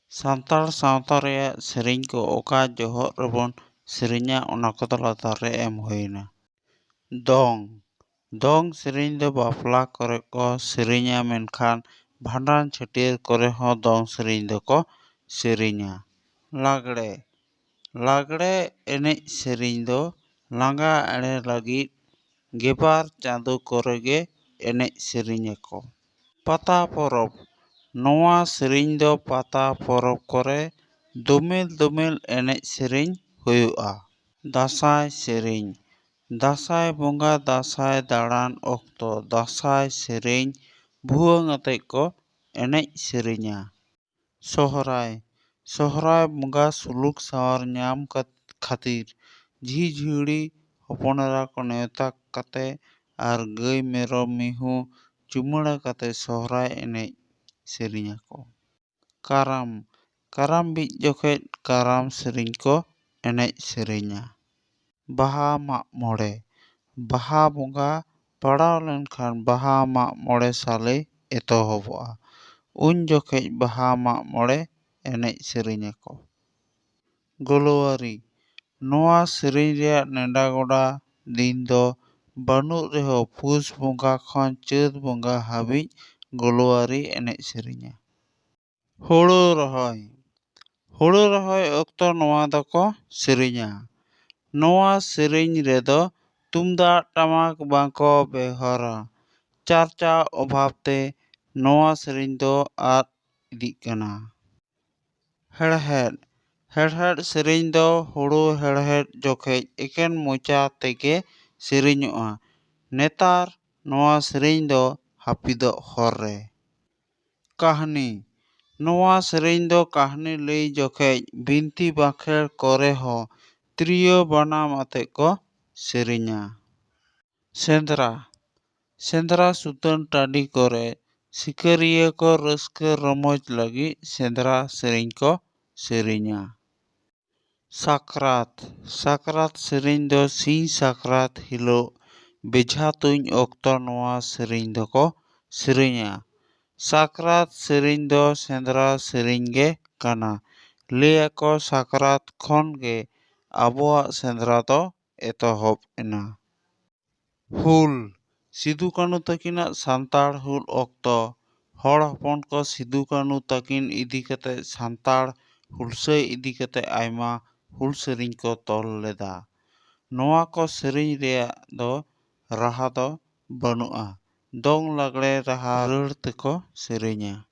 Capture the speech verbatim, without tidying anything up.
ᱥᱟᱱᱛᱟᱲ ᱥᱟᱶᱛᱟ ᱨᱮᱭᱟᱜ ᱥᱮᱨᱮᱧ ᱠᱚ ᱚᱠᱟ ᱡᱚᱦᱚᱜ ᱨᱮᱵᱚᱱ ᱥᱮᱨᱮᱧᱟ, ᱚᱱᱟ ᱠᱚᱫᱚ ᱞᱟᱛᱟᱨ ᱨᱮ ᱮᱢ ᱦᱩᱭᱮᱱᱟ᱾ ᱫᱚᱝ᱾ ᱫᱚᱝ ᱥᱮᱨᱮᱧ ᱫᱚ ᱵᱟᱯᱞᱟ ᱠᱚᱨᱮ ᱠᱚ ᱥᱮᱨᱮᱧᱟ, ᱢᱮᱱᱠᱷᱟᱱ ᱵᱷᱟᱸᱰᱟᱱ ᱪᱷᱟᱹᱴᱭᱟᱹᱨ ᱠᱚᱨᱮ ᱦᱚᱸ ᱫᱚᱝ ᱥᱮᱨᱮᱧ ᱫᱚᱠᱚ ᱥᱮᱨᱮᱧᱟ᱾ ᱞᱟᱜᱽᱲᱮ᱾ ᱞᱟᱜᱽᱲᱮ ᱮᱱᱮᱡ ᱥᱮᱨᱮᱧ ᱫᱚ ᱞᱟᱸᱜᱟ ᱮᱲᱮ ᱞᱟᱹᱜᱤᱫ ᱜᱮᱵᱟᱨ ᱪᱟᱸᱫᱳ ᱠᱚᱨᱮ ᱜᱮ ᱮᱱᱮᱡ ᱥᱮᱨᱮᱧ ᱟᱠᱚ᱾ ᱯᱟᱛᱟ ᱯᱚᱨᱚᱵᱽ᱾ ᱱᱚᱣᱟ ᱥᱮᱨᱮᱧ ᱫᱚ ᱯᱟᱛᱟ ᱯᱚᱨᱚᱵᱽ ᱠᱚᱨᱮ ᱫᱚᱢᱮᱞ ᱫᱚᱢᱮᱞ ᱮᱱᱮᱡ ᱥᱮᱨᱮᱧ ᱦᱩᱭᱩᱜᱼᱟ᱾ ᱫᱟᱸᱥᱟᱭ ᱥᱮᱨᱮᱧ᱾ ᱫᱟᱸᱥᱟᱭ ᱵᱚᱸᱜᱟ ᱫᱟᱸᱥᱟᱭ ᱫᱟᱬᱟᱱ ᱚᱠᱛᱚ ᱫᱟᱸᱥᱟᱭ ᱥᱮᱨᱮᱧ ᱵᱷᱩᱣᱟᱹᱝ ᱟᱛᱮ ᱠᱚ ᱮᱱᱮᱡ ᱥᱮᱨᱮᱧᱟ᱾ ᱥᱚᱦᱨᱟᱭ᱾ ᱥᱚᱦᱨᱟᱭ ᱵᱚᱸᱜᱟ ᱥᱩᱞᱩᱠ ᱥᱟᱶᱟᱨ ᱧᱟᱢ ᱠᱟᱛ-, ᱠᱷᱟᱹᱛᱤᱨ ᱡᱷᱤ ᱡᱷᱤᱣᱲᱤ ᱦᱚᱯᱚᱱ ᱮᱨᱟ ᱠᱚ ᱱᱮᱣᱛᱟ ᱠᱟᱛᱮ ᱟᱨ ᱜᱟᱹᱭ ᱢᱮᱨᱚᱢ ᱢᱤᱦᱩ ᱪᱩᱢᱟᱹᱲᱟ ᱠᱟᱛᱮ ᱥᱚᱦᱨᱟᱭ ᱮᱱᱮᱡ ᱥᱮᱨᱮᱧ ᱟᱠᱚ᱾ ᱠᱟᱨᱟᱢ᱾ ᱠᱟᱨᱟᱢ ᱵᱤᱫ ᱡᱚᱠᱷᱮᱡ ᱠᱟᱨᱟᱢ ᱥᱮᱨᱮᱧ ᱠᱚ ᱮᱱᱮᱡ ᱥᱮᱨᱮᱧᱟ᱾ ᱵᱟᱦᱟ ᱢᱟᱜ ᱢᱚᱬᱮ᱾ ᱵᱟᱦᱟ ᱵᱚᱸᱜᱟ ᱯᱟᱲᱟᱣ ᱞᱮᱱᱠᱷᱟᱱ ᱵᱟᱦᱟ ᱢᱟᱜ ᱢᱚᱬᱮ ᱥᱟᱞᱮ ᱮᱛᱚᱦᱚᱵᱚᱜᱼᱟ᱾ ᱩᱱ ᱡᱚᱠᱷᱮᱡ ᱵᱟᱦᱟ ᱢᱟᱜ ᱢᱚᱬᱮ ᱮᱱᱮᱡ ᱥᱮᱨᱮᱧ ᱟᱠᱚ᱾ ᱜᱳᱞᱳᱣᱟᱨᱤ᱾ ᱱᱚᱣᱟ ᱥᱮᱨᱮᱧ ᱨᱮᱭᱟᱜ ᱱᱮᱰᱟ ᱜᱚᱰᱟ ᱫᱤᱱ ᱫᱚ ᱵᱟᱹᱱᱩᱜ ᱨᱮᱦᱚᱸ ᱯᱩᱥ ᱵᱚᱸᱜᱟ ᱠᱷᱚᱱ ᱪᱟᱹᱛ ᱵᱚᱸᱜᱟ ᱦᱟᱹᱵᱤᱡ ᱜᱳᱞᱳᱣᱟᱨᱤ ᱮᱱᱮᱡ ᱥᱮᱨᱮᱧᱟ᱾ ᱦᱳᱲᱳ ᱨᱚᱦᱚᱭ᱾ ᱦᱳᱲᱳ ᱨᱚᱦᱚᱭ ᱚᱠᱛᱚ ᱱᱚᱣᱟ ᱫᱚᱠᱚ ᱥᱮᱨᱮᱧᱟ᱾ ᱱᱚᱣᱟ ᱥᱮᱨᱮᱧ ᱨᱮᱫᱚ ᱛᱩᱢᱫᱟᱜ ᱴᱟᱢᱟᱠ ᱵᱟᱝᱠᱚ ᱵᱮᱣᱦᱟᱨᱟ᱾ ᱪᱟᱨᱪᱟᱣ ᱚᱵᱷᱟᱵ ᱛᱮ ᱱᱚᱣᱟ ᱥᱮᱨᱮᱧ ᱫᱚ ᱟᱫ ᱤᱫᱤᱜ ᱠᱟᱱᱟ᱾ ᱦᱮᱲᱦᱮᱫ᱾ ᱦᱮᱲᱦᱮᱫ ᱥᱮᱨᱮᱧ ᱫᱚ ᱦᱳᱲᱳ ᱦᱮᱲᱦᱮᱫ ᱡᱚᱠᱷᱮᱡ ᱮᱠᱮᱱ ᱢᱚᱪᱟ ᱛᱮᱜᱮ ᱥᱮᱨᱮᱧᱚᱜᱼᱟ᱾ ᱱᱮᱛᱟᱨ ᱱᱚᱣᱟ ᱥᱮᱨᱮᱧ ᱫᱚ ᱦᱟᱹᱯᱤᱫᱚᱜ ᱦᱚᱨ ᱨᱮ᱾ ᱠᱟᱹᱦᱱᱤ᱾ ᱱᱚᱣᱟ ᱥᱮᱨᱮᱧ ᱫᱚ ᱠᱟᱹᱦᱱᱤ ᱞᱟᱹᱭ ᱡᱚᱠᱷᱮᱡ ᱵᱤᱱᱛᱤ ᱵᱟᱸᱠᱷᱮᱲ ᱠᱚᱨᱮ ᱦᱚᱸ ᱛᱤᱨᱭᱳ ᱵᱟᱱᱟᱢ ᱟᱛᱮ ᱠᱚ ᱥᱮᱨᱮᱧᱟ᱾ ᱥᱮᱸᱫᱽᱨᱟ᱾ ᱥᱮᱸᱫᱽᱨᱟ ᱥᱩᱛᱟᱹᱱ ᱴᱟᱺᱰᱤ ᱠᱚᱨᱮ ᱥᱤᱠᱟᱹᱨᱤᱭᱟᱹ ᱠᱚ ᱨᱟᱹᱥᱠᱟᱹ ᱨᱚᱢᱚᱡᱽ ᱞᱟᱹᱜᱤᱫ ᱥᱮᱸᱫᱽᱨᱟ ᱥᱮᱨᱮᱧ ᱠᱚ ᱥᱮᱨᱮᱧᱟ᱾ ᱥᱟᱠᱨᱟᱛ᱾ ᱥᱟᱠᱨᱟᱛ ᱥᱮᱨᱮᱧ ᱫᱚ ᱥᱤᱧ ᱥᱟᱠᱨᱟᱛ ᱦᱤᱞᱳᱜ ᱵᱮᱡᱷᱟ ᱛᱩᱧ ᱚᱠᱛᱚ ᱱᱚᱣᱟ ᱥᱮᱨᱮᱧ ᱫᱚᱠᱚ ᱥᱮᱨᱮᱧᱟ᱾ ᱥᱟᱠᱨᱟᱛ ᱥᱮᱨᱮᱧ ᱫᱚ ᱥᱮᱸᱫᱽᱨᱟ ᱥᱮᱨᱮᱧ ᱜᱮ ᱠᱟᱱᱟ᱾ ᱞᱟᱹᱭ ᱟᱠᱚ ᱥᱟᱠᱨᱟᱛ ᱠᱷᱚᱱ ᱜᱮ ᱟᱵᱚᱣᱟᱜ ᱥᱮᱸᱫᱽᱨᱟ ᱫᱚ ᱮᱛᱚᱦᱚᱵ ᱮᱱᱟ᱾ ᱦᱩᱞ᱾ ᱥᱤᱫᱩ ᱠᱟᱹᱱᱩ ᱛᱟᱹᱠᱤᱱᱟᱜ ᱥᱟᱱᱛᱟᱲ ᱦᱩᱞ ᱚᱠᱛᱚ ᱦᱚᱲ ᱦᱚᱯᱚᱱ ᱠᱚ ᱥᱤᱫᱩ ᱠᱟᱹᱱᱩ ᱛᱟᱹᱠᱤᱱ ᱤᱫᱤ ᱠᱟᱛᱮ, ᱥᱟᱱᱛᱟᱲ ᱦᱩᱞᱥᱟᱹᱭ ᱤᱫᱤ ᱠᱟᱛᱮ ᱟᱭᱢᱟ ᱦᱩᱞ ᱥᱮᱨᱮᱧ ᱠᱚ ᱛᱚᱞ ᱞᱮᱫᱟ᱾ ᱱᱚᱣᱟ ᱠᱚ ᱥᱮᱨᱮᱧ ᱨᱮᱭᱟᱜ ᱫᱚ ᱨᱟᱦᱟ ᱫᱚ ᱵᱟᱹᱱᱩᱜᱼᱟ᱾ ᱫᱚᱝ ᱞᱟᱜᱽᱲᱮ ᱨᱟᱦᱟ ᱨᱟᱹᱲ ᱛᱮᱠᱚ ᱥᱮᱨᱮᱧᱟ᱾